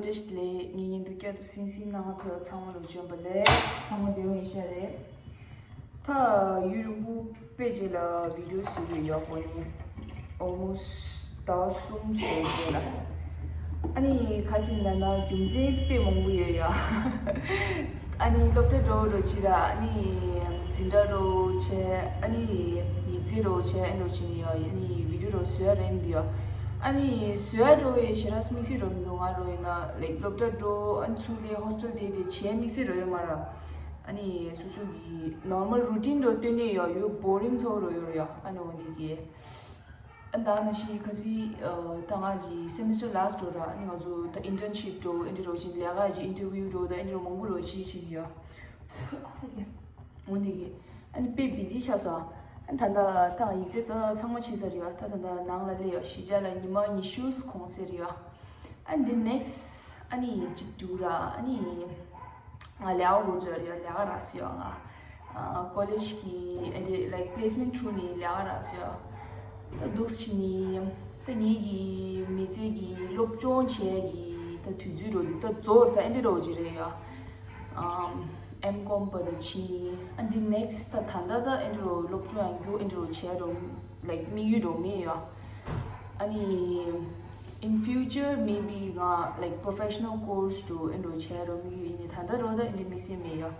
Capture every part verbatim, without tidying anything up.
བཀྲ་ཤིས་བདེ་ལེགས། ངའི་བརྙན་ཐུང་བསྐྱར་དུ་གསན་གཟིགས་གནང་བ་ཕེབས་པ་ཚང་མ་ལ་བྱོན་པ་ལེགས། ཚང་མ་བདེ་པོ་ཡིན་ཤག་རེད། ད་ཡུན་རིང་པོ་དཔེ་རྗེས་ལ་བི་ཌིའོ་བཟོ་གི་ཡོད། ཁོ་ནི་almost ཟླ་གསུམ་ཙམ་རྗེས་ལ། ཨ་ནི་ག་ཅིག་ལབ་ན་རྒྱུ་མཚན་དཔེ་མང་པོ་ཡོད་ཡ། ཨ་ནི་སློབ་གྲྭ་འགྲོ་འགྲོ་ཕྱིན་ར། ཨ་ནི་འཛིན་གྲྭ་འགྲོ་བྱས། ཨ་ནི་ཡིག་ཚད་འགྲོ་བྱས། ཨ་འགྲོ་བྱེད་ནི་ཡོད། ཨ་ནི་བི་ཌིའོ་འགྲོ་བཟོ་ཡ་རན་འདི་ཡོད། ཨ་ནི་བཟོ་ཡ་འགྲོ་བའི་ཞེ་དྲག་དམིགས་བསལ་འགྲོ་མི་འདུག་ང་འགྲོ་ཡིན་ན་ལའིཀ་སློབ་གྲྭ་འགྲོ། ཨ་ནི་ཚུར་ལ་ཧོ་སི་ཊེལ་དེ་དེ་བྱས་དམིགས་བསལ་འགྲོ་ཡོད་མ་ར། ཨ་ནི་སོ་སོ་གི་ནོར་མལ་རུ་ཊིན་འགྲོ་སྟོན་ནས་ཡོད། ཡོད་བོ་རིང་ཚོ་འགྲོ་ཡོད་ར་ཡ། ཨ་ནི་འོ་འདི་གི། ཨ་ད་ནང་བཞིན་ཁ་སང་ཨ་ད་ང་གི་སེ་མི་སི་ཊར་ལ་སི་ཊི་འགྲོ་ར། ཨ་ནི་ང་ཚོ་ད་ཨིན་ཊརན་ཤིབ་འགྲོ། ཨ་འདི་འགྲོ་བྱས་ལས་ཀ་གི་ཨིན་ཊར་བིའུ་འགྲོ། ད་ཨ་འདི་འགྲོ་མང་པོ་འགྲོ་བྱས་བྱས་ཡོད། འོ་འདི་གི། ཨ་ནི་དཔེ་བི་ཟི་ཆགས་སོང་། ཨ་ད་ད་ད་ང་ཡིག་ཚད་ཚང་མ་ཕྱིན་ཚར་ཡོད། ད་ད་ད་ནང་ལ་སླེབས་ཡོད། གཞིས་ཆགས་ལ་ཉི་མ་ཉི་ཤུ་གོང་ཟེར་ཡོད། ཨ་འདི་ནེག་སི་ཊི་ཨ་ནི་གཅིག་འགྲོ་ར། ཨ་ནི་ང་ལས་ཀ་འགོ་འཛུགས་ཡོད། ལས་ཀ་རག་སོང་ཡོད། ང་ཨ་ཀོ་ལེཇ་གི་ཨ་འདི་ལའིཀ་པི་ལེ་སི་མེན་ཊི་ཐྲུ་ནས་ལས་ཀ་རག་སོང་ཡོད། ད་འདུག་སེ་བྱས་ནས་ད་ངེད་ཀྱི་མི་ཚེ་གི་སློབ་སྦྱོང་བྱས་ཀྱི་ད་དུས་ཚོད་འགྲོ་འདུག་ད་རྫོགས་ད་ཨ་འདི་འགྲོ་གི་རེད་ཡ། ཨམ་ཨེམ་ཀོམ་བར་དུ་ཕྱིན། ཨ་འདི་ནེག་སི་ཊི་ད་ད་ད་ད་ཨ་འདི་རུ་སློབ་སྦྱོང་ཡང་རྒྱུ་ཨ་འདི་རུ་བྱས་རུ་ལའིཀ་དམིགས་ཡུལ་རུ་མེད་ཡ། ཨ་ནི་in future maybe ང་like professional course དུ་ཨ་འདི་རུ་བྱས་རུ་དམིགས་ཡུལ་ཡིན་ནི། ད་ད་རུ་ད་ཨ་འདི་དམིགས་བསལ་མེད་ཡ།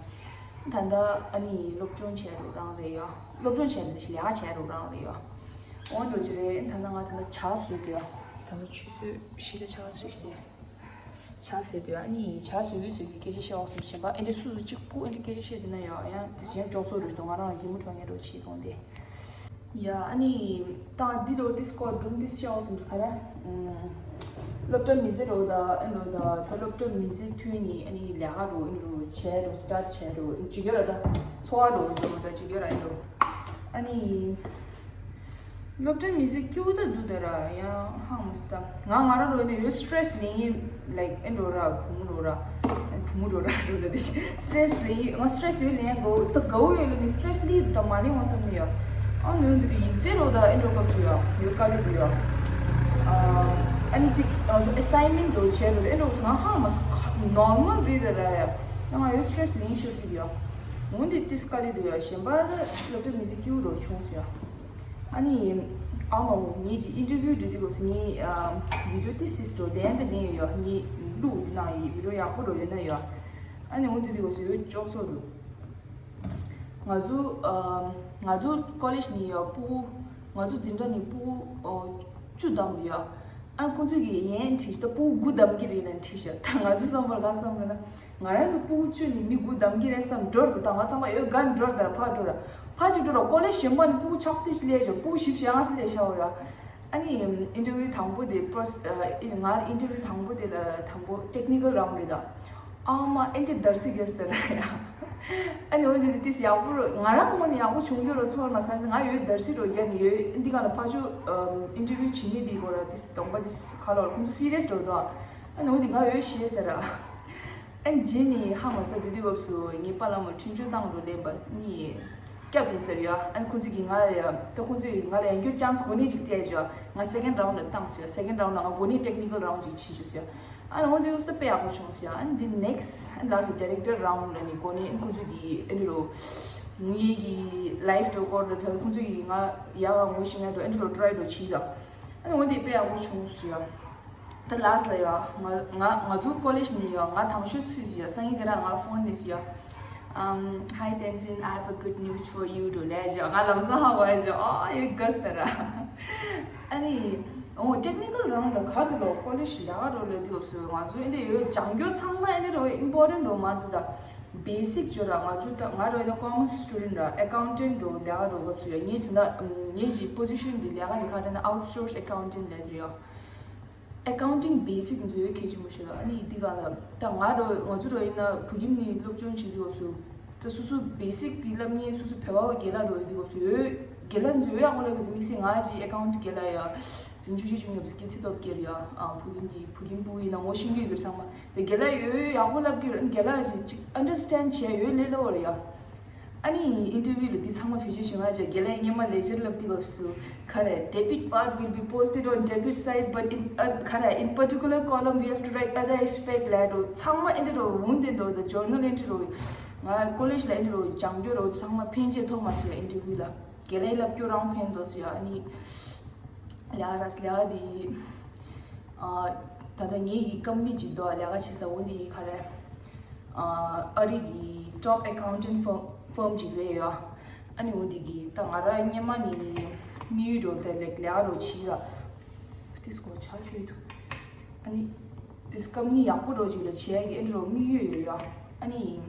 ད་ད་ཨ་ནི་སློབ་སྦྱོང་བྱས་རུ་རང་རེད་ཡ། སློབ་སྦྱོང་བྱས་རུ་ལས་ཀ་བྱས་རུ་རང་རེད་ཡ། འོ་འགྲོ་གི་རེད། ད་ད་ང་ད་ད་ཇ་བཟོས་དུས་ཡ། ད་ད་ཆུ་ཚོད་བཞི་དང་ཕྱེད་ཀ་ཙམ་ཞིག་དེ། ཇ་ཟེར་དུས་ཨ་ནི་ཇ་བཟོས་བཟོས་ཀྱི་སྐད་ཆ་བཤད་འོག་སུ་ཞེན་པ། ཨེ་འདྲ་སུ་སུ་གཅིག་པུ་ཨེ་འདྲ་སྐད་ཆ་བཤད་དེ་ན་ཡང་ཡང་དེ་ཡང་ཅོག་ཙོ་རུ་གཏོང་། ང་རང་གི་མུ་གྲོང་ངེ་རོ་ཆེ་གཏོང་དེ། ཡ་ཨ་ནི་ད་འདི་རོ་དེ་སྐོར་སྒྲུང་དེ་བཤད་འོག་སུ་ག་ར། སློབ་གྲྭ་མི་ཟེར་རོ་ད་ཨེ་འགྲོ་ད་ད་སློབ་གྲྭ་མི་ཟེར་ཐོན་ནི་ཨ་ནི་ལས་ཀ་རོ་ཨེ་འགྲོ་བྱས་རོ་སི་ཊར་བྱས་རོ་ཅི་ག་ར་ད་འཚོ་བ་རོ་ཨེ་འགྲོ་ད་ཅི་ག་ར་ཨེ་འགྲོ་ཨ་ནི། སློབ་གྲྭའི་མི་ཚེ་སྐྱིད་པོ་ད་འདུག་ད་ར་ཡང་ཧང་མ་སི་ད། ང་ང་ར་རོ་ནས་ཡོད་སི་ཊེ་རེ་སི་ལེན་ཡིན་ལའིཀ་ཨེ་འགྲོ་ར་བུ་མོ་རོ་ར་བུ་མོ་རོ་ར་རོ་ལ་དེ་སི་ཊེ་རེ་སི་ལེན་ཡིན། ང་སི་ཊེ་རེ་སི་ཡོད་ལེན་གོ་ད་དགའ་བོ་ཡོད་ལ་ནི་སི་ཊེ་རེ་སི་ལི་ད་མ་ལེན་བ་བསམ་ནི་ཡོད། ཨ་ནི་འདི་ཡིག་ཚད་རོ་ད་ཨེ་འགྲོ་སྐབས་སུ་ཡོད་ཡོད་དཀའ་ལས་འདུག་ཡོད། ཨ་ནི་ཅིག་ང་ཚོ་ཨེ་སའིན་མེན་ཊི་རོ་བྱས་རོ་ཨེ་འགྲོ་ང་ཧང་མ་སི་ནོར་མལ་རེད་ད་ར་ཡ། ང་ཡོད་སི་ཊེ་རེ་སི་ལེན་ཤོར་གི་ཡོད། འོན་ཏེ་ཏིས་དཀའ་ལས་འདུག་ཡོད། གཞན་པ་ད་སློབ་གྲྭ་མི་ཚེ་སྐྱིད་པོ་རོ་བྱུང་སོང་ཡོད། ཨ་ནི། ཨ་མ་འོ་ངེད་ཀྱི་ཨིན་ཊར་བིའུ་འགྲོ་དུས་སྐབས་སུ་ངས་ཨ་བི་ཌིའོ་ཏིས་ཏིས་འགྲོ་དན་དུ་ལེན་ཡོད། ངས་ལུག་འདི་ནང་ཡི་བི་ཌིའོ་ཡག་པོ་འགྲོ་ཡོད་ན་ཡོད། ཨ་ནི་འོ་དུས་དུས་སྐབས་སུ་ཡོད་ཅོག་ཙོ་འདུག་ང་ཚོ་ཨ་ང་ཚོ་ཀོ་ལེཇ་ནས་ཡོད་སྤུ་གུ། ང་ཚོ་འཛིན་གྲྭ་ནས་སྤུ་གུ་ཨ་བཅུ་བདམས་ཡོད། ཨ་ཁོང་ཚོས་ཀྱི་ཡན་བྲིས་ཤག་ད་སྤུ་གུ་དགུ་བདམས་ཀྱི་རེད་ལབ་བྲིས་ཤག་ད་ང་ཚོ་བསམ་པར་ག་བསམ་རེད་ན། ང་རང་ཚོ་སྤུ་གུ་བཅུ་ནི་མི་དགུ་བདམས་ཀྱི་རེད་བསམ་འགྲོ་རེད། ད་ང་ཚང་མ་ཡོད་དགའ་འགྲོ་རེད། ད་ཕར་འགྲོ་རེད། ཕར་ཅིག་འགྲོ་རེད། ཀོ་ལེཇ་གཞན་པ་ནི་སྤུ་གུ་ཆག་ཏི་ཞིག་སླེབས་བྱུང་། སྤུ་གུ་བཞི་བཅུ་ཞེ་ལྔ་ཙམ་སླེབས་ཤག་ཡ། ཨ་ནི་ཨིན་ཊར་བིའུ་དང་པོ་དེ་པོ་རོ་སི་ཨ་ང་ཨིན་ཊར་བིའུ་དང་པོ་དེ་ལ་དང་པོ་ཊེག་ནི་ཀལ་རའུན་ཌི་རེད་ད། ཨ་མ་ཨེ་འདྲ་འདར་སི་རྒྱག་ཟེར་ཡ། ཨ་ནི་འོ་དེ་དེ་ཏིས་ཡག་པོ་རོ་ང་རང་ངོས་ནས་ཡག་པོ་བྱུང་རྒྱུ་རོ་ཚོར་མ་སོང་། ང་ཡོད་འདར་སི་རོ་རྒྱག་ནི་ཡོད། འདི་ག་ལ་ཕར་ཕྱོགས་ཨིན་ཊར་བིའུ་བྱེད་མཁན་དེ་གོ་ར་ཏིས་གདོང་པ་ཏིས་ཁ་ལོར་ཁོང་ཚོ་སི་རི་ཡས་འགྲོ་འདུག་ཨ་ནི་འོ་དེ་ང་ཡོད་ཤེས་ཟེར་ར། ཨ་ནི་རྗེས་ནས་ཧ་མ་སོང་། དེ་དུས་སྐབས་སུ་ངའི་པཱ་ལགས་མར་འཕྲིན་བཅོལ་བཏང་འགྲོ་ལེན་པ་ནི་སྐྱབས་ཡིན་ཟེར་ཡ། ཨ་ནི་ཁོང་ཚོ་གིས་ང་ལ་ཡ་ད་ཁོང་ཚོས་ང་ལ་ཡང་བསྐྱར་ཅན་སི་གོ་གནས་ཅིག་སྤྲད་བྱས་ང་སེ་ཀེན་རའུན་ཌི་ལ་བཏང་ཟེར། སེ་ཀེན་རའུན་ཌི་ལ་ང་གོ་གནས་ཊེག་ནི་ཀལ་རའུན་ཌི་ཅིག་བྱེད་རྒྱུ་ཟེར། ཨ་ནི་འོ་དེ་སྐབས་སུ་དཔེ་ཡག་པོ་བྱུང་ཟེར། ཨ་ནི་འདི་ནེག་སི་ཊི་ཨ་ནི་ལ་སི་ཌའི་རེག་ཊར་རའུན་ཌི་ལ་ནི་གོ་གནས། ཨ་ནི་ཁོང་ཚོ་གིས་ཨ་ནི་རོ་ངའི་གི་ལའིཕ་རེ་ཀོཌ་ལ་ད་ཁོང་ཚོ་གིས་ང་ཡག་ག་ངོ་ཤེས་ང་འགྲོ་ཨ་ནི་རོ་ཊི་རའི་འགྲོ་བྱེད་ཡ། ཨ་ནི་འོ་དེ་དཔེ་ཡག་པོ་བྱུང་ཟེར་ཡ། ད་ལ་སི་ཊི་ལ་ཡ། ང་ང་ང་ཚོ་ཀོ་ལེཇ་ནས་ཡ་ང་དང་ཤོས་ཚུད་ཟེར་ཡ། སང་ཉིན་དེ་ར་ང་ཕོན་ནས་ཟེར་ཡ། Um, hi Tenzin, I have a good news for you. འགྲོ་ལབ་བྱས་ང་ལམ་སང་ཧ་གོ་བྱས། ཨ་ཡོད་དགའ་ཟེར་ར། ཨ་ནི་འོ་ཊེག་ནི་ཀལ་རའུན་ཌི་ལ་ག་དུས་ལ་ཀོ་ལེཇ་ལ་ཡ་རོ་ལ་དུས་སྐབས་སུ་ང་ཚོ་ཨེ་འདྲ་ཡོད་སྦྱང་རྒྱུ་ཚང་མ་ཨེ་འདྲ་རོ་ཨིམ་པོར་ཊེན་ཊི་རོ་མ་འདུག་ད་བེ་སིག་བརྗོད་ར། ང་ཚོ་ད་ང་རོ་ཨེ་ན་ཀོ་མར་སི་སི་ཊུ་ཌེན་ཊི་ར། ཨེ་ཀའུན་ཊེན་ཊི་རོ་ལ་ཡ་རོ་སྐབས་སུ་ཡ། ངེད་ཚོ་ད་ངེད་ཀྱི་པོ་ཟི་ཤན་འདི་ལ་ཡ་ག་ནི་ག་རེ་ན་ཨའུཊ་སོར་སི་ཨེ་ཀའུན་ཊེན་ཊི་ལབ་རེད་ཡ། ཨེ་ཀའུན་ཊིང་བེ་སིག་འཛུལ་ཡོད་གལ་ཆེན་པོ་ཞིག་ལ། ཨ་ནི་འདི་ག་ལ་ད་ང་རོ་ང་ཚོ་རོ་ཡིན་ན་བོད་ཁྱིམ་ནས་སློབ་སྦྱོང་བྱེད་དུས་སྐབས་སུ་ད་སོ་སོ་བེ་སིག་གི་བསླབ་མཁན་སོ་སོ་བོད་པ་བ་རྒན་ལགས་རོ་ཡོད་དུས་སྐབས་སུ་ཡོད་རྒན་ལགས་འཛུལ་ཡག་པོ་ལབ་ཡོད་དམིགས་བསལ་ང་ཅིག་ཨེ་ཀའུན་ཊི་རྒན་ལགས་ཡ་འཛིན་ཆུང་ཆེ་ཆུང་ཡོད་པ་སྐྱེ་ཚེ་སྟོབས་རྒྱལ་ཡ། ཨ་བོད་ཁྱིམ་གྱི་བོད་ཁྱིམ་སྤུ་གུ་ཡིན་ན་ངོ་ཤེས་ཀྱི་ཡོད་ཚང་མ་དེ་རྒན་ལགས་ཡོད་ཡག་པོ་བསླབ་ཀྱི་རོ། ཨ་ནི་རྒན་ལགས་ཅིག་ཅིག་ཨན་ཌར་སི་ཊེན་ཌི་བྱས་ཡོད་ལས་སླ་བོ་རེད་ཡ། ཨ་ནི་ཨིན་ཊར་བིའུ་ལ་འདི་ཚང་མ་བེད་སྤྱོད་བྱེད་མ་བྱས། རྒན་ལགས་སྔོན་མ་ལེགས་ཆར་ལབ་དུས་སྐབས་སུ་ག་རེ། debit part will be posted on debit side, but in uh, ག་རེ། in particular column we have to write other aspect ལབ་འགྲོ། ཚང་མ་ཨེ་འདྲ་འགྲོ། འོན་ཏེ་འགྲོ། the journal entry འགྲོ། ང་ཀོ་ལེཇ་ལ་ཨེ་འདྲ་འགྲོ། སྦྱང་རྒྱུ་འགྲོ། ཚང་མ་ཕན་ཆེ་ཐོག་མ་སོང་ཨིན་ཊར་བིའུ་ལ། རྒན་ལགས་ལབ་རྒྱུ་རང་ཕན་ཐོགས་སོང་ཡ། ཨ་ནི་ལས་ཀ་ར་ལས་ཀ་འདི། ཨ། ད་ལྟ་ངེད་ཀྱི་ཀམ་པ་ནི་ཅིག་འདུག་ལས་ཀ་བྱེད་ས། འོ་འདི་ག་རེ། ཨ། ཨ་རི་གི་top accountant firm firm ཅིག་རེད་ཡ། ཨ་ནི་འོ་འདི་གི་ད་ང་རང་སྔོན་མ་ནས་དམིགས་ཡུལ་འགྲོ་དེ་ལེགས་ལས་ཀ་འགྲོ་བྱེད་ཡ། ཏིས་གོ་ཆ་ཁྱོད་འདུག་ཨ་ནི་ཏིས་ཀམ་པ་ནི་ཡག་པོ་འགྲོ་ཅིག་ལ་བྱེད་ཡ་གི་ཨེ་འགྲོ་དམིགས་ཡུལ་ཡོད་ཡ། ཨ་ནི་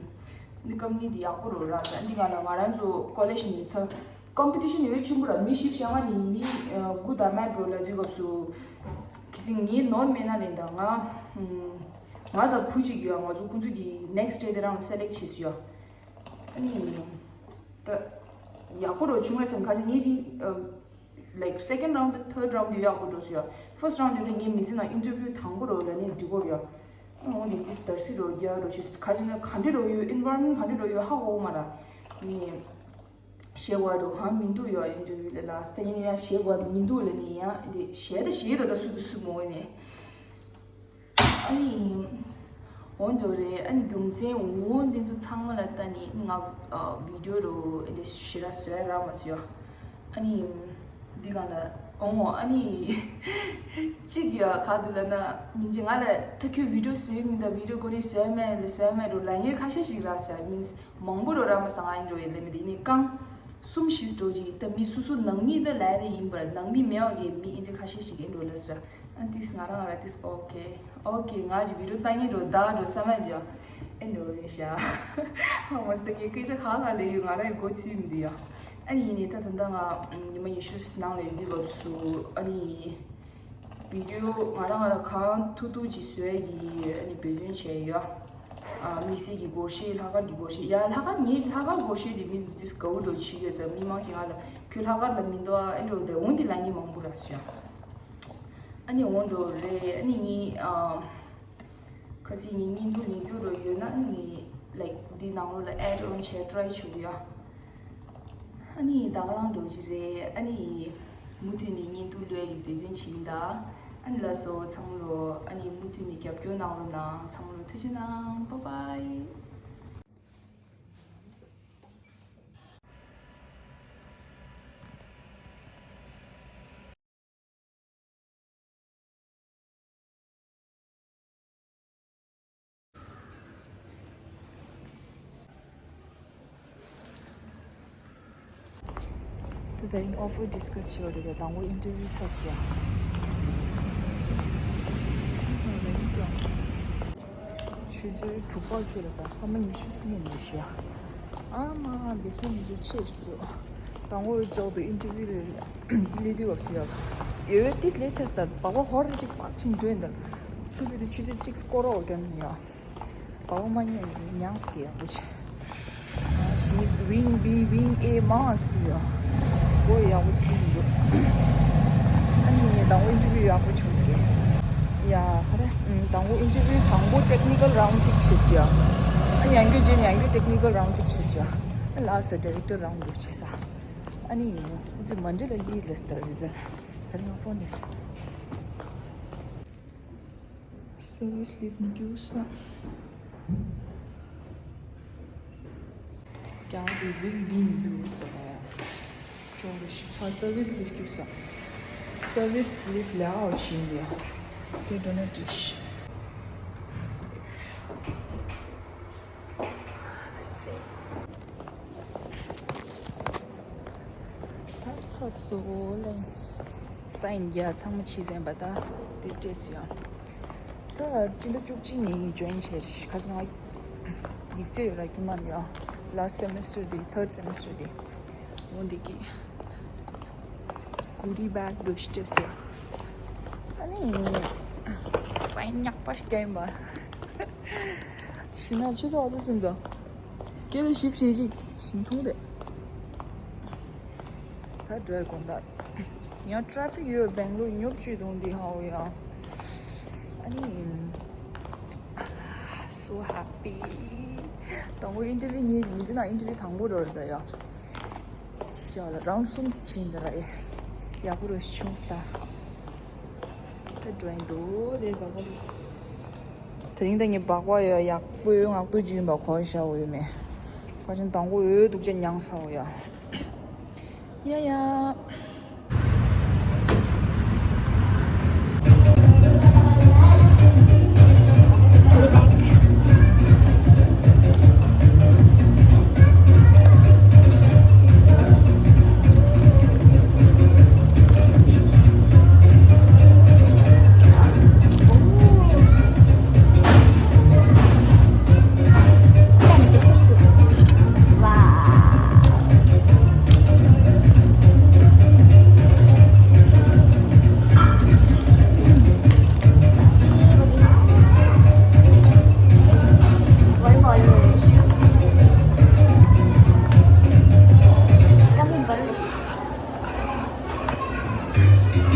འདི་ཀམ་པ་ནི་འདི་ཡག་པོ་འགྲོ་ར། ད་འདི་ག་ལ་ང་རང་ཚོ་ཀོ་ལེཇ་ནས་ད། ཀམ་པི་ཊི་ཤན་ཡོད་ཆེན་པོ་ར། མི་བཞི་བཅུ་ཞེ་ལྔ་ནས་མི་དགུ་དང་མེད་འགྲོ་ལབ་དུས་སྐབས་སུ། གལ་སྲིད་ངའི་ནོར་མེད་ན་ལན་ད་ང་ང་དང་བུ་གཅིག་ཡོད། ང་ཚོ་ཁོང་ཚོ་གི་next day དེ་རང་སེ་ལེག་བྱས་སོང་ཡ། ཨ་ནི་ད་ཡག་པོ་འགྲོ་བྱུང་བས་བསམ། ཁ་ཅིག་ངེད་ཀྱི་like second round དང་third round དེ་ཡག་པོ་འགྲོ་སོང་ཡ། first round དེ་ད་ངའི་མི་ཚེ་ནང་ཨིན་ཊར་བིའུ་དང་པོ་ར་ལབ་ནས་འགྲིག་གོ་ཡ། འོ་ནི་ཏིས་དར་སི་རོ་རྒྱ་རོ་ཞིག་ཁ་ཅིག་ན་ག་འདྲ་རོ་ཡོད། environment ག་འདྲ་རོ་ཡོད་ཧ་གོ་མ་ར། ཨ་ནི། བཤད་དགོས་འགྲོ་གང་མི་འདུག་ཡ། ཨིན་ཊར་བིའུ་ལ་ལགས་ད་ཡིན་ཡང་བཤད་དགོས་མི་འདུག་ལ་ནི་ཡང་འདི་བཤད་ད་བཤད་ད་ད་སུ་དུ་སུ་མོ་ནི། ཨ་ནི། འོ་འགྲོ་རེད། ཨ་ནི་རྒྱུ་མཚན་འོ་འདི་ཚོ་ཚང་མ་ལ་ལྟ་ནི་ང་ཨ་བི་ཌི་ཡོ་རུ་འདི་ཞེ་དྲག་བཟོས་རག་མ་སོང་ཡ། ཨ་ནི། འདི་གང་ལ་འོང་ཨ་ནི། གཅིག་ཡ་ག་འདུག་ལ་ན་སྙིང་རྗེ། ང་ལ་ད་ཁྱོད་བི་ཌི་ཡོ་བཟོས་མིན་ད་བི་ཌི་ཡོ་གོ་ནས་བཟོས་མེད་ལ་བཟོས་མེད་རུ་ལ་ངས་ཁ་ཤས་ཤིག་རག་ཟེར་མིན། མང་པོ་རོ་ར་མ་སང་ཨ་ཡིན་རོ་ཡེ་ལེ་མི་དེ་ནི་རྐང་གསུམ་བཞི་འགྲོ་ཅིག་ད་མི་སུ་སུ་ནང་མི་ད་ལས་དེ་ཡིན་པར་ནང་མི་མེད་བ་གི་མི་ཨིན་དྲི་ཁ་ཤས་ཤིག་ཨིན་རོ་ལ་ཟེར། ཨ་ཏིས་ང་རང་ང་ར་ཏིས་ཨོ་ཁེ་ཨོ་ཁེ་ང་ཅི་བི་རོ་ལྟ་ངེ་རོ་ད་རོ་ས་མ་ཅི་ཨིན་རོ་རེ་ཤ། ཧ་མ་སྟ་ངེ་སྐད་ཆ་ཁ་ཁ་ལེ་ཡོད། ང་རང་གི་གོ་ཚིག་མི་འདི་ཡ། ཨ་ནི་ཡིན་ནི་ད་ད་ད་ང་ཉི་མ་ཉི་ཤུ་ནང་ལ་ཡོད་འདི་ལོབས་སུ་ཨ་ནི། བི་ཌི་ཡོ་ང་རང་ང་རང་གང་ཐུབ་ཐུབ་ཅིག་བཟོས་ཀྱི་ཨ་ནི་འབད་བརྩོན་བྱས་ཡོད། ཨ་དམིགས་བསལ་གྱི་སྒོར་གཞས་ལྷག་དཀར་གྱི་སྒོར་གཞས་ཡ་ལྷག་དཀར་ངས་ལྷག་དཀར་སྒོར་གཞས་དེ་མི་འདུག་ཏིས་དགའ་བོ་འགྲོ་བྱེད་ཡོད་ཟེར། མི་མང་ཅིག་ང་ལ་ཁྱོད་ལྷག་དཀར་ལ་མི་འདུག་ཨ་ཨེ་འགྲོ་དེ་འོང་དེ་ལ་ངས་མང་པོ་རག་སོང་ཡ། ཨ་ནི་འོང་འགྲོ་རེད། ཨ་ནི་ངས་ཨ། ཁ་སང་ངའི་བརྙན་ཐུང་ལེན་རྒྱུ་རོ་ཡོད་ན་ངས་like འདི་ནང་ལོགས་ལ་add on བྱས་try བྱེད་ཀྱི་ཡ། ཨ་ནི་ད་ག་རང་འགྲོ་གི་རེད། ཨ་ནི་མུ་མཐུད་ནས་བརྙན་ཐུང་ལོས་ཀྱི་འབད་བརྩོན་བྱེད་ཡིན་ད། ཨ་ནི་ལགས་སོ་ཚང་མ་ལོ། ཨ་ནི་མུ་མཐུད་ནས་རྒྱབ་སྐྱོར་གནང་རོགས་གནང་། ཚང་མ་ལོ་ཐུགས་རྗེ་གནང་། Bye bye། ད་ད་རིང་offer discuss བྱེད་པ་དེ་ག་དང་པོ་interview ཚར་སོང་ཡ། ཆུ་ཚོད་དྲུག་པ་ཆུ་ལ་ས་སྐར་མ་ཉི་ཤུ་ཟིན་ནས་ཤི་ཡ། ཨ་མ་basement ནས་ཆེ་ཞིག་ཏུ་དང་པོ་འཇོག་ཏུ་interview ལས་དུས་སྐབས་སུ་ཡོད་ཡོད་ཏིས་ལས་ཆེ་སྟར་བག་བག་ཧོར་རེ་ཅིག་པག་ཆིན་འགྲོ་ཡིན་དར་ཚུར་ཕུད་དུ་ཆུ་ཚོད་གཅིག་སྐོར་རོགས་རྒྱབ་ནས་ཡ། བག་མ་ཉོས་ཡིན་ཉང་སྐྱེ་ཡག་པོ་ཆེ། ཞིག་wing B wing A མང་ཞིག་ཡོད། སྒོ་ཡག་པོ་ཚུགས་འདུག་ཨ་ནི་དང་པོ་interview ཡག་པོ་བྱུང་སྐྱེ། ཡ་ཧ་རེ། དང་པོ་interview དང་པོ་technical round གཅིག་བྱས་སོང་ཡ། ཨ་ནི་ཡང་རྒྱུ་རྗེས་ནས་ཡང་རྒྱུ་technical round གཅིག་བྱས་སོང་ཡ། ཨ་last director round གཅིག་བྱས་ས། ཨ་ནི་ཡིན་ནོ་ཨ་ཙི་Monday ལ་leave ལ་སྟར་result། ད་རིང་phone ནས། Service leave ནི་རྒྱུགས་ས། རྒྱང་དེ་བིག་བིག་ནི་རྒྱུགས་ས་ལ་ཡ། ཅོག་རེ་ཞིག་ཕ་service leave རྒྱུགས་ས། Service leave ལ་ཨའོ་ཤིན་ལ་ཡ། དེ་འགྲོ་ན་འགྲིག་ཤི། Let's see. ད་ཚ་སོ་ལེ། sign རྒྱག་ཚང་མ་ཕྱིས་ཟིན་པ་ད་དེ་སྤྲད་སོང་ཡ། ད་སྤྱི་ཟླ་བཅུ་གཅིག་ནས་join བྱས་ཁ་སང་ཡིག་ཚད་ཡོད་ར་ཀི་མ་ཡ། last semester དེ་third semester དེ། འོ་འདི་གི་goodie bag འདུག་སྤྲད་སོང་ཡ། ཨ་ནི་sign ཉག་པ་ཞིག་རྒྱག་ཡིན་པ། ཤི་ན་ཆུ་ཚོད་ཨ་ཙི་ཟིན་ད། སྐད་དེ་ཞིབ་ཞིབ་ཅིག་ཞིང་ཐུང་དེ། ད་འགྲོ་ཡ་དགོངས་དག་ཡང་traffic ཡོད། སྦེང་ལོར་ཉོབ་ཅིག་དང་འདི་ཧའོ་ཡ། ཨ་ནི། so happy། དང་པོ་ཨིན་ཊར་བིའུ་གཉིས་མི་ཚེ་ནང་ཨིན་ཊར་བིའུ་དང་པོ་རེད་ད་ཡ། ཤ་ལ་རའུན་ཌི་གསུམ་ཙམ་ཕྱིན་ད་ར་ཡ། ཡག་པོ་རེད་བྱུང་སྟ། ད་འགྲོ་ཡིན་འདུག་དེ་བག་པ་ལས། དེ་རིང་ད་ངས་བག་པ་ཡ་ཡག་པོ་ཡོད་ངག་ཏུ་འཇུས་པ་གོ་ཤ་འོ་ཡོད་མེད། ཁ་ཅན་དང་པོ་ཡོད་སྡུག་ཅག་མྱངས་ས་འོ་ཡ། ཡ་ཡ།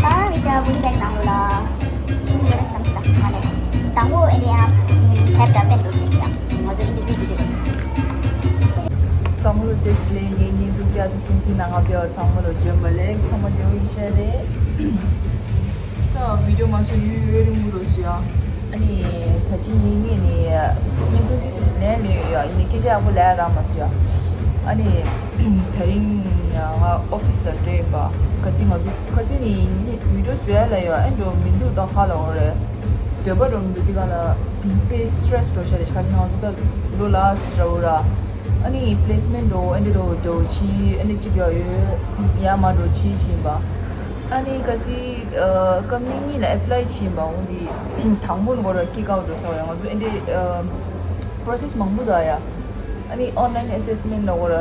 ཨ་རི་ཤ་བུ་ལི་བེག་ནང་ལོགས་ལ་ཤུ་ཡོད་བསམ་སི་ལ་ཚང་མ་ལས། དང་པོ་ཨེ་རི་ཡ་ཕེབས་ད་པེན་རུ་ཏེ་སི་ཡ་ང་ཚོ་ཨིན་ཊར་བིའུ་དེ་རེད། ཚང་མ་ལ་བཀྲ་ཤིས་བདེ་ལེགས། ངའི་བརྙན་ཐུང་བསྐྱར་དུ་སིང་སིང་ནང་ང་ཕེབས་པ་ཚང་མ་ལ་བྱོན་པ་ལེགས། ཚང་མ་བདེ་པོ་ཡིན་ཤག་རེད། ད་བི་ཌི་ཡོ་མ་བཟོས་ཡུན་རིང་པོ་འགྲོ་སོང་ཡ། ཨ་ནི་ད་ཅི་ངས་ངས་ནི་བརྙན་ཐུང་འདི་སིག་སི་ལན་ལོས་ཡོད་ཡ། ཡིན་ནའི་སྐད་ཆ་ཡག་པོ་ལབ་ཡ་རག་མ་སོང་ཡ། ཨ་ནི་དེ་རིང་ང་ཨོ་ཕི་སི་ལ་འགྲོ་ཡིན་པ། ཁ་སང་ང་ཚོ་ཁ་སང་ནི་ངས་བི་ཌི་ཡོ་བཟོ་ཡ་ལ་ཡོད་ཨེ་འགྲོ་མི་འདུག་ད་ཧ་ལ་འོ་རེད། འདོད་པ་འགྲོ་མི་འདུག་འདི་ག་ལ་དཔེ་སི་ཊེ་རེ་སི་འགྲོ་ཤ་རེད། ཁ་སང་ང་ཚོ་ད་ལོ་ལ་སི་ར་འོ་ར། ཨ་ནི་པི་ལེ་སི་མེན་ཊི་འགྲོ་ཨེ་འདྲ་འགྲོ་འགྲོ་ཆི་ཨེ་འདྲ་གཅིག་ཡོད་ཡོད་ཡ་མ་འགྲོ་ཆི་ཕྱིན་པ། ཨ་ནི་ཁ་སང་ཨ་ཀམ་ནི་གཉིས་ལ་ཨེ་པི་ལའི་ཕྱིན་པ། འོ་འདི་དང་པོ་ནི་སྒོ་ར་ཀིག་ཨའུཊ་འགྲོ་ས་བ་ཡ། ང་ཚོ་ཨེ་འདྲ་ཨ་པོ་རོ་སེ་སི་མང་པོ་འདུག་ཡ། ཨ་ནི་ཨོན་ལའིན་ཨེ་སེ་སི་མེན་ཊི་ལ་སྒོ་ར་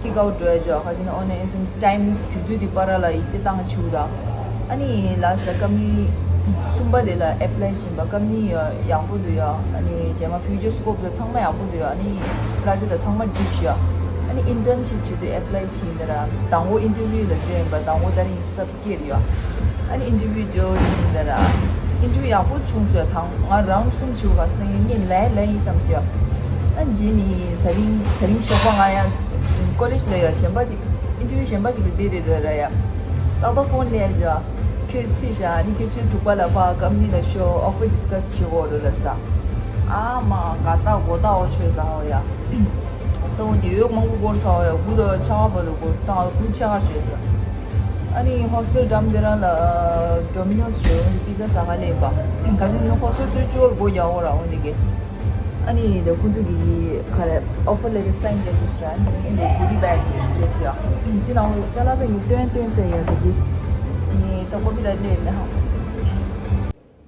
ཀིག་ཨའུཊ་འགྲོ་ཡ་ཅོ། ཁ་ཅིག་ནི་ཨོན་ལའིན་ཨེ་སེ་སི་མེན་ཊི་ཊའིམ་དུས་ཚོད་འདི་བར་ལ་ཡིག་ཚད་བཏང་ཆུག་ད། ཨ་ནི་ལ་སི་ལ་ཀམ་ནི་གསུམ་པ་དེ་ལ་ཨེ་པི་ལའི་ཕྱིན་པ། ཀམ་ནི་ཡ་ཡག་པོ་འདུག་ཡ། ཨ་ནི་རྗེས་མ་ཕིའུ་ཅར་སི་ཀོབ་དང་ཚང་མ་ཡག་པོ་འདུག་ཡ། ཨ་ནི་གླ་ཆ་དང་ཚང་མ་འགྲིག་ཤག་ཡ། ཨ་ནི་ཨིན་ཊརན་ཤིབ་བྱེད་དུས་ཨེ་པི་ལའི་ཕྱིན་ད་ར། དང་པོ་ཨིན་ཊར་བིའུ་ལ་འགྲོ་ཡིན་པ། དང་པོ་ད་རིང་གཟའ་སྐར་ཡ། ཨ་ནི་ཨིན་ཊར་བིའུ་འགྲོ་ཕྱིན་ད་ར། ཨིན་ཊར་བིའུ་ཡག་པོ་བྱུང་སོང་ཡ། དང་ང་རའུན་ཌི་གསུམ་བྱེད་དགོས་ས་ན་ངས་ལས་ལས་ཡིན་བསམ་སོང་ཡ། ཨ་རྗེས་ནི་ད་རིང་ད་རིང་ཞོགས་པ་ང་ཡ་ཀོ་ལེཇ་ལ་ཡ་གཞན་པ་ཅིག་ཨིན་ཊར་བིའུ་གཞན་པ་ཅིག་ལ་བསྡད་རེད་ད་ར་ཡ། ཏག་ཏག་ཕོན་སླེབས་ཤག་ཁྱོད་ཚུད་ཤག་ཨ་ནི་ཁྱོད་ཆུ་ཚོད་དྲུག་པ་ལ་ཕར་ཀམ་ནི་ལ་ཤོག་ཨོ་ཕར་ཌི་སི་ཀ་སི་བྱེད་དགོས་རེད་ལ་ས། ཨ་མ་ག་ཏག་གོ་ཏག་འོ་ཆོས་ཟ་འོ་ཡ། ད་འོ་དེ་ཡོད་མང་པོ་སྐོར་ས་འོ་ཡ། དགུ་དང་ཕྱེད་ཀ་བར་དུ་སྐོར་ས། ད་ང་དགུ་ཕྱེད་ཀ་ཞོད་ད། ཨ་ནི་ཧོ་སི་ཊེལ་འགྲམ་དེ་རང་ལ་ཌོ་མི་ནོ་སི་ཡོད། འོ་དེ་པི་ཛ་ཟ་ག་སླེབས་པ། ག་ཅི་ནི་ཧོ་སི་ཊེལ་ཚོའི་ཅོར་སྒོ་ཡག་འོ་ར་འོ་དེ་གི། ཨ་ནི་ད་ཁོང་ཚོ་གི་ག་རེ་ཨོ་ཕར་ལེ་ཊར་སའིན་རྒྱག་རྒྱུ་ཟེར་ཨ་ནི་ཨེ་འདྲ་གུ་རི་བེག་རྒྱག་ཟེར་ཡ། དེ་ནང་ལ་ཅ་ལག་དེ་ངས་སྟོན་སྟོན་ཚེ་ཡ་ད་ཅི། ཨ་ནི་ད་ཀོ་པི་རའིཊ་སླེབས་ནས་ཧང་པ་སེ།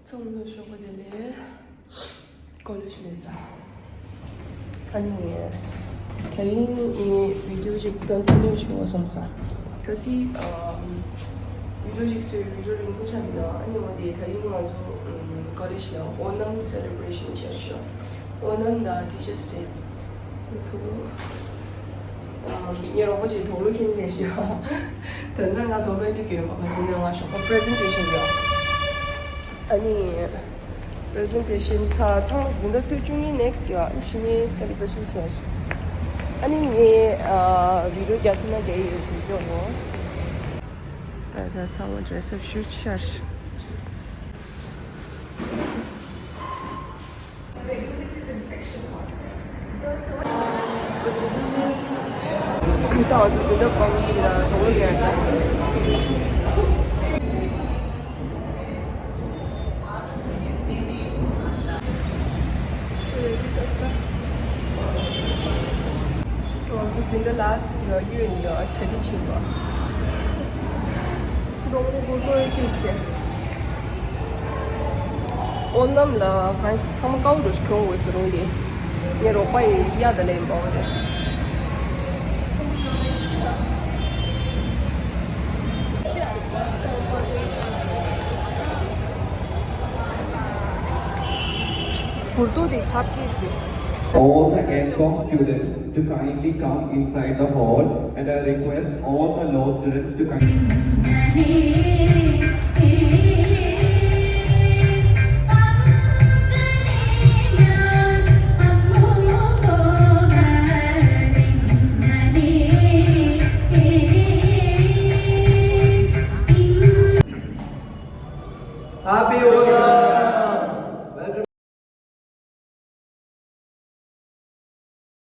ཚང་མ་ཞོགས་པ་བདེ་ལེགས། ཀོ་ལེཇ་སླེབས་ས། ཨ་ནི་དེ་རིང་ངས་བི་ཌི་ཡོ་ཅིག་ཀོན་ཊི་ནིའུ་བྱེད་དགོས་བསམ་ས། གལ་སྲིད་ཨམ་བི་ཌི་ཡོ་ཅིག་བཟོས། བི་ཌི་ཡོ་རིང་པོ་ཆགས་འདུག་ཨ་ནི་འོ་དེ་ད་རིང་ང་ཚོ་ཨམ་ཀོ་ལེཇ་ལ་ཨོ་ནམ་སེ་ལེ་བྷི་རེ་ཤན་བྱས་ཤག་ཨོ་ནམ་དང་ཊི་ཅར་སི་ཌེ། ངའི་དུག་ལོག་ཨམ་ངའི་རོགས་པ་ཅིག་དུག་ལོག་འཁྱེར་ནས་ཤི་བ། ད་ལྟ་ང་དུག་ལོག་འཁྱེར་གྱི་ཡོད་མ་ག་ཅི་ནས་ང་ཞོགས་པ་པི་རེ་སེན་ཊེ་ཤན་ཡོད། ཨ་ནི་པི་རེ་སེན་ཊེ་ཤན་ཚར་ཚང་མ་ཟིན་ད་ཚོད་བཅུ་གཉིས་ནེག་སི་ཡོད། ཨ་ནི་ཕྱི་ཉིན་སེ་ལེ་བྷི་རེ་ཤན་བྱས་ཤག་ཨ་ནི་ངས་ཨ་བི་ཌི་ཡོ་རྒྱག་ཐུབ་ན་རྒྱག་གི་ཡོད་ཟེར་སྐྱོ་ངོ་། ད་ད་ཚང་མ་ཌེ་རེ་སི་ཨབ་ཞུ་ཤག་ད་འོ་ཙི་ཙི་འདི་སྤང་ཕྱིར་ར་དོགས་ཡོད། ང་ཚོ་འཛིན་གྲྭ་ལ་ཟེར་བ་གཡོས་ནས་ཡང་གྲ་སྒྲིག་བྱེད་པ། མགྱོགས་པོ་སྒུག་ཐུབ་ཡོད་ཀྱི་ཞིག་ཨོ་ནམ་ལ་གང་ཚང་མ་དཀའ་བོ་འགྲོ་ཞིག་གྱོང་འོས་སུ་རུང་སྟེ། ངའི་རོགས་པ་ཡི་གཡའ་དང་ལེན་པ་འོ་དེ། བུར་དུ་དེ་ཆབ་ཀྱི་རེད། All the M Com students to kindly come inside the hall, and I request all the law students to kindly Happy Ora.